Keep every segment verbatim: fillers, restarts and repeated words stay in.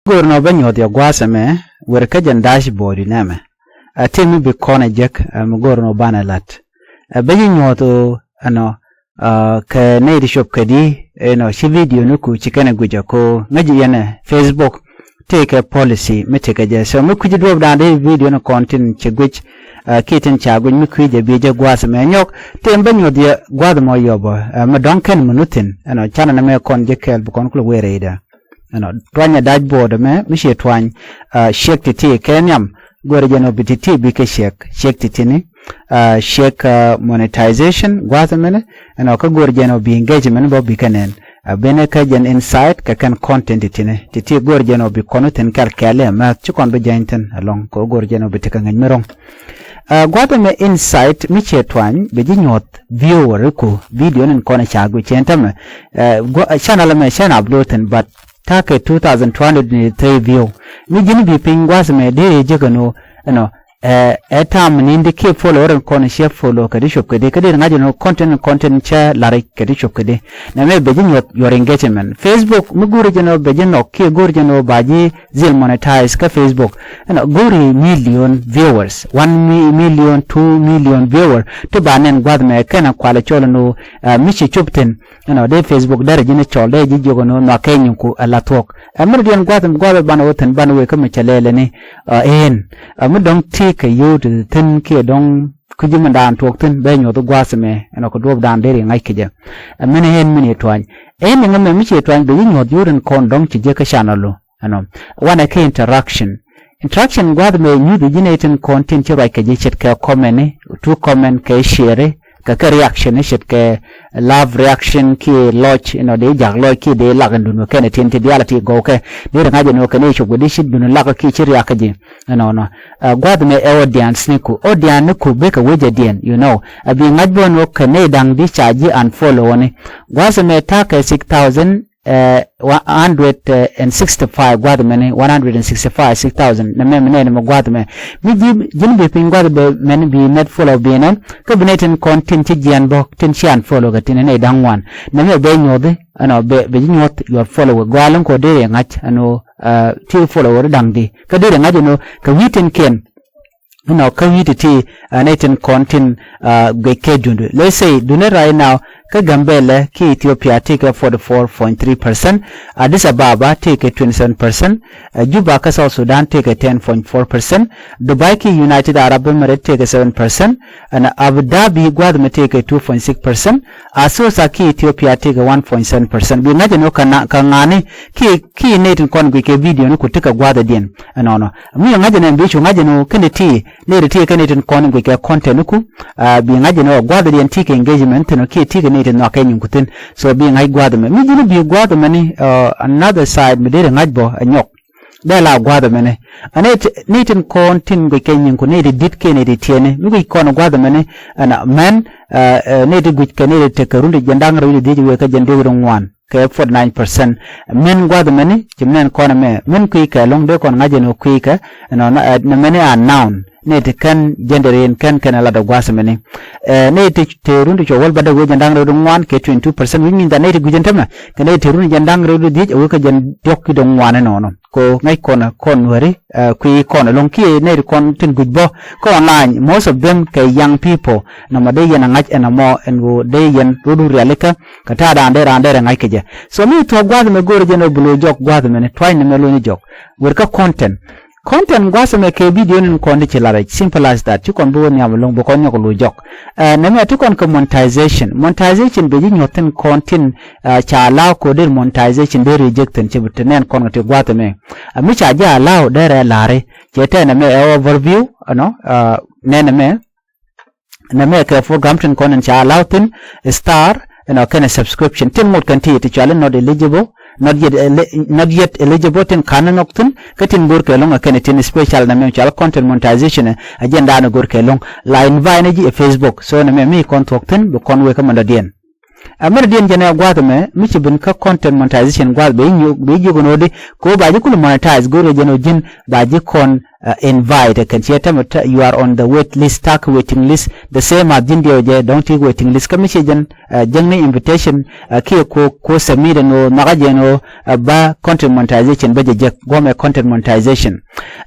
Go̱o̱r nɔ bä nyuɔ̱th yɛ gua̱a̱th ɛmɛ, wer kä jɛn dashboard inɛmɛ. Ɛ ti mi bi kɔn ɛ jek, ɛ mi go̱o̱r nɔ banɛ lat. Ɛ bä ji̱ nyuɔ̱th ɣöö ɛnɔ, ɛ kɛ nɛy ti cop kɛ di, ɛnɔ ci video ni ku ci kɛn ɛ guic ɛ ko ŋäc yɛn ɛ Facebook. Tëëkɛ policy mi tekɛ jɛ. So mi kui̱ci duɔ̱ɔ̱pdan dee video ni kɔn tin ci guic, ɛ kiɛ tin ca guic mi kui̱ jɛ bi jɛ gua̱a̱th ɛmɛ nyɔk. Tëë bä nyuɔ̱th yɛ gua̱a̱th ɛmɔ yɔpä, ɛ mi dɔ̱ŋ kɛn mi nu thi̱n. Ɛnɔ canɛ ni mɛ kɔn jɛ kɛɛl bi kɔn kulɛ wëë rɛydɛ. Ɛnɔ tuanyɛ dashboard ɛmɛ mi ciɛ tuany, ɛ ciek ti̱ti̱ kɛ nhiam. Go̱o̱rɛ jɛn ɔ bi ti̱ti̱ bikɛ ciek, ciek ti̱ti̱ni, ɛ ciek, ɛ monetization gua̱a̱th ɛmɛni. Ɛnɔ kä go̱o̱rɛ jɛn ɔ bi engagement bä bikɛ nɛn. Ɛ benɛ kä jɛn insight kɛ kɛn content ti̱ti̱ni. Ti̱ti̱ go̱o̱rɛ jɛn ɔ bi kɔn thi̱n kɛl kɛɛl ɛ mɛth ci kɔn bi jɛny thi̱n ɛlɔ̱ŋ kɛ go̱o̱rɛ jɛn ɔ bi tekɛ ŋäc mi ro̱ŋ. Ɛ gua̱a̱th ɛmɛ insight mi ciɛ tuany bi ji̱ nyuɔ̱th viewer ku video ni kɔn ca guic cɛn tämɛ. Ɛ channel ɛmɛ cɛn upload thi̱n but ta̱kɛ two thousand two hundred ninety-three view. Mi ji̱n bi piny gua̱a̱th ɛmɛ dee jek ɛn ɣöö ɛnɔ ɛ ɛ tam ni̱n di kiɛ follower in kɔn ciɛ follow kɛ di cop kɛ di kä di ri ŋa̱c ɛn ɣöö content content cɛ la̱r kɛ di cop kɛ di. Nɛ mɛ bɛ ji̱ nyuɔ̱th your engagement. Facebook mi go̱o̱ri jɛn ɣöö bɛ ji̱ nɔk kiɛ go̱o̱ri jɛn ɣöö ba ji̱ dhil monetize kä Facebook. Ɛnɔ go̱o̱ri million viewers, one mi- million, two million viewer. Ti ba nɛn gua̱th mɛ kɛn a kualɛ cɔl ɛn ɣöö ɛ mi ci cop thi̱n. Ɛnɔ dee Facebook derɛ ji̱n cɔl dee ji̱ jiök ɛn ɣöö nuak kɛ nyiŋku ɛ la thuɔ̱k. Ɛ mi ri diɛn gua̱th gua̱th ɛ banɛ wä thi̱n banɛ wee kä mi cɛ lɛɛlɛ ni ɛ en. Ɛ mi dɔ̱ŋ ti kɛ yio̱w ti thi̱n kiɛ dɔ̱ŋ kui̱ci mi daan tuɔɔk thi̱n bɛ nyuɔ̱th gua̱a̱th mɛ ɛnɔ kɛ duɔ̱ɔ̱pdan dee ri ŋa̱c kɛ jɛ. Ɛ mɛn ɛ en mi ni tuany. Ɛ en ni ŋä mɛ mi ci tuany bɛ ji̱ nyuɔ̱th yio̱w rin kɔn dɔ̱ŋ ci jɛ kä channel lo. Ɛnɔ wanɛ kɛ interaction. Interaction gua̱a̱th mɛ nyuth ji̱ nɛy tin kɔn tin ci ruac kɛ ji̱ ce̱tkɛ comment ni, two comment kɛ share, kɛ kɛ reaction ni ce̱tkɛ love reaction kiɛ lɔc, you know, dee jak lɔc kiɛ dee lak in dun wä kɛn tin ti diaal ti gɔw kɛ. Dee ri ŋa̱c ɛn wä kɛ ni cop kɛ di ci dun lak kiɛ ci react kɛ ji̱. Ɛnɔnɔ. Ɛ gua̱a̱th mɛ ɛ audience ni ku. Audience ni ku bikɛ wecɛ diɛn, you know. Ɛ bi ŋa̱c bä ɛn wä kɛ ni da̱ŋ di ca ji̱ unfollow ni. Gua̱a̱th mɛ ta̱kɛ six thousand ɛ one hundred and sixty five gua̱th mɛni, one hundred and sixty five, six thousand. Nɛ mɛ mi nɛɛni mɛ gua̱th mɛ mi ji̱ ji̱n bi piny gua̱th bɛ mɛni bi nɛt follow bi nɛn. Kä bi nɛy tin kɔn tin ci jiɛn bä tin ci unfollow kɛ tin nɛy da̱ŋ ŋuan. Nɛ mɛ bɛ nyuɔthi ɛnɔ bɛ bɛ ji̱ nyuɔth your follow gua̱a̱l in kɔ dee ri ŋa̱c ɛnɔ ti follow ri da̱ŋ di kä dee ri ŋa̱c ɛnɔ kɛ wi̱i̱ tin kiɛn. Inɔ kä wi̱i̱ ti̱ti̱, ɛ nɛy tin kɔn tin, ɛ guic kɛ duŋdu. Let's say duŋdu right now kä Gambɛlɛ ki Ethiopia tëëkɛ forty four point three percent, Addis Ababa tëëkɛ twenty seven percent, ɛ Juba kä South Sudan tëëkɛ ten point four percent, Dubai ki United Arab Emirates tëëkɛ seven percent, ɛn Abu Dhabi gua̱a̱th mɛ tëëkɛ two point six percent, Asosa ki Ethiopia tëëkɛ one point seven percent. Bi ŋa̱c ɛn ɣöö kä ŋa̱ni ki ki nɛy tin kɔn guic kɛ video ni ku tekɛ gua̱a̱th ɛ diɛn. Ɛnɔnɔ mi ŋa̱c ɛn ɛn bi cu ŋa̱c ɛn ɣöö kɛn ti Nɛy ti ti kɛ nɛy tin kɔn in guic kɛ content ni ku, ɛ bi ŋa̱c jɛ ni ɣöö gua̱th diɛn ti kɛ engagement thi̱n kiɛ ti kɛ nɛy ti nhɔak kɛ nyiŋku thi̱n. So bi ŋa̱c gua̱th ɛmɛ mi ji̱n bi gua̱th ɛmɛ ni, ɛ another side mi deri ŋa̱c bä ɛ nyɔk. Dee la gua̱th ɛmɛ ni ɛ nɛy ti nɛy tin kɔn tin guic kɛ nyiŋku nɛy ti di̱t kiɛ nɛy ti tiɛɛni mi guic kɔn gua̱th ɛmɛ ni ɛn mɛn, ɛ nɛy ti guic kɛ nɛy ti tekɛ run ti jiɛn da̱ŋ rɛw ti dhiec wëë kä jiɛn duɔ̱k ti ŋuan kɛ forty nine percent. Min gua̱th mɛni ci min kɔn mɛ min kui̱ kɛ lo̱ŋ dee kɔn ŋa̱c ɛn ɣöö kui̱ kɛ. Ɛnɔ nɛ mɛni a noun ni ti kɛn gender in kɛn kɛn ɛ lat ɛ gua̱th mɛni. Ɛ ni ti ti run ti cuɔ wäl bädɛ wee jɛn da̱ŋ rɛw di ŋuan kɛ twenty two percent, which means that ni ti gui̱c ɛn tämɛ kɛ ni ti run jɛn da̱ŋ rɛw di dhiec ɛ wee kä jɛn diɔ̱k ki di ŋuan ɛnɔnɔ. Ko ŋäc kɔn kɔn weri, ɛ kui̱ kɔn ɛlɔ̱ŋ kiɛ nɛy ti kɔn tin gui̱c bä kä online, most of them kɛ young people. Nɔmɔ dee yɛn a ŋa̱c ɛn ɛmɔ ɛn ɣöö dee yɛn rot wä rialikä kɛ ta̱a̱ da̱a̱n dee raan dee rɛ ŋa̱c kɛ jɛ. So mi thuɔ̱k gua̱th ɛmɛ go̱o̱rɛ jɛn ɣöö bi lo̱c jɔk gua̱th ɛmɛni tua̱cnɛ mɛ lo̱ny jɔk. Wer kä content. Content gua̱th ɛmɛ kɛ video ni kɔn ti ci la̱r rɛc, simple as that. Ci kɔn bi wä nhiam ɛlɔ̱ŋ bi kɔn nyɔk lo̱c jɔk. Ɛ nɛmɛ ti kɔn kɛ monetization. Monetization bɛ ji̱ nyuɔ̱th tin kɔn tin, ɛ ca allow kɛ ɣöö dee monetization dee reject thi̱n ci bi te nɛn kɔn kɛ ti gua̱th ɛmɛ. Ɛ mi ca ji̱ allow dee rɛ la̱ri cɛ tɛn ɛmɛ ɛ overview ɛnɔ, ɛ nɛn ɛmɛ. Nɛmɛ kɛ program tin kɔn in ca allow thi̱n, star, ɛnɔ kɛnɛ subscription tin ŋot kɛn ti ti cuali not eligible, not yet eli- not yet eligible tin ka̱n nhɔk thi̱n. Kä tin go̱r kɛ lo̱ŋ ɛ kɛnɛ tin special nɛmɛ cual content monetization. Ɛ jɛn da̱a̱n go̱r kɛ lo̱ŋ la invite ni ji̱ ɛ Facebook. So nɛmɛ mi kɔn thuɔ̱k thi̱n bi kɔn wee kä mɛn dɔ̱diɛn. Ɛ mɛn dɔ̱diɛn jɛn ɛ gua̱th ɛmɛ mi ci bin kä content monetization gua̱th bɛ jiök bɛ jiök ɛn ɣöö di kɛ ɣöö ba ji̱ kul monetize go̱r kɛ jɛn ɣöö ji̱n ba ji̱ kɔn uh, invite kɛn ciɛ tämɛ tä, you are on the wait list, ta̱a̱ kɛ waiting list, the same as ji̱n diɛw jɛ dɔ̱ŋ ti waiting list. Kä mi ciɛ jɛn uh, jäŋni invitation uh, kiɛ ko ko submit ɛn ɣöö nhɔakä jɛ ɛn ɣöö uh, ba content monetization bä jɛ jek, guɔmɛ content monetization.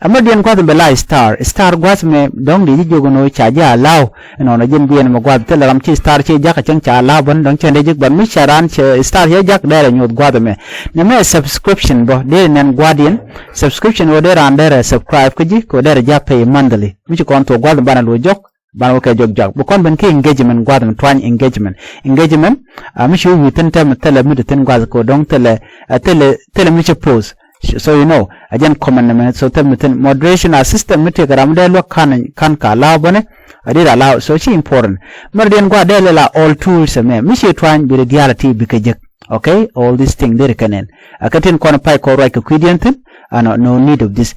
Ɛmɛ diɛn gua̱th bɛ la star, star gua̱th mɛ dɔ̱ŋ di ji̱ jiök ɛn ɣöö ca jɛ allow. Ɛnɔnɔ jɛn guiɛn mɛ gua̱th thilɛ ram ci star ci jak a cäŋ ca allow bän dɔ̱ŋ cɛn dee jik bän mi ca raan cɛ star cɛ jak dɛrɛ nyuɔth gua̱th mɛ. Nɛ mɛ subscription bä dee nɛn gua̱diɛn. Subscription wä dee raan dɛrɛ subscribe kä ji̱ kɛ wä dɛrɛ ja̱ pay monthly. Mi ci kɔn thuɔ̱k gua̱th banɛ luɔ jɔk. Banɛ wä kɛ jɔk jak bi kɔn ben kä engagement gua̱th mɛ tuany engagement. Engagement a mi ci wä wi̱i̱ thi̱n tɛm thilɛ mi di thi̱n gua̱th kɛ wä dɔ̱ŋ thilɛ thilɛ thilɛ mi ci post. So you know a jɛn comment nɛ mɛ so thil mi thin moderation a system mi tëëk ram dee luäk kan kan ka allow bäni. A dit allow so ci important. Mɛr diɛn gua̱ dee lɛ la all tools ɛmɛ mi ci tuany bi di diaal a ti bi kɛ jek. Okay, all this thing deri kɛ nɛn a kɛ tin kɔn pay kɔ ruac kɛ kui̱diɛn thin. Ano no need of this.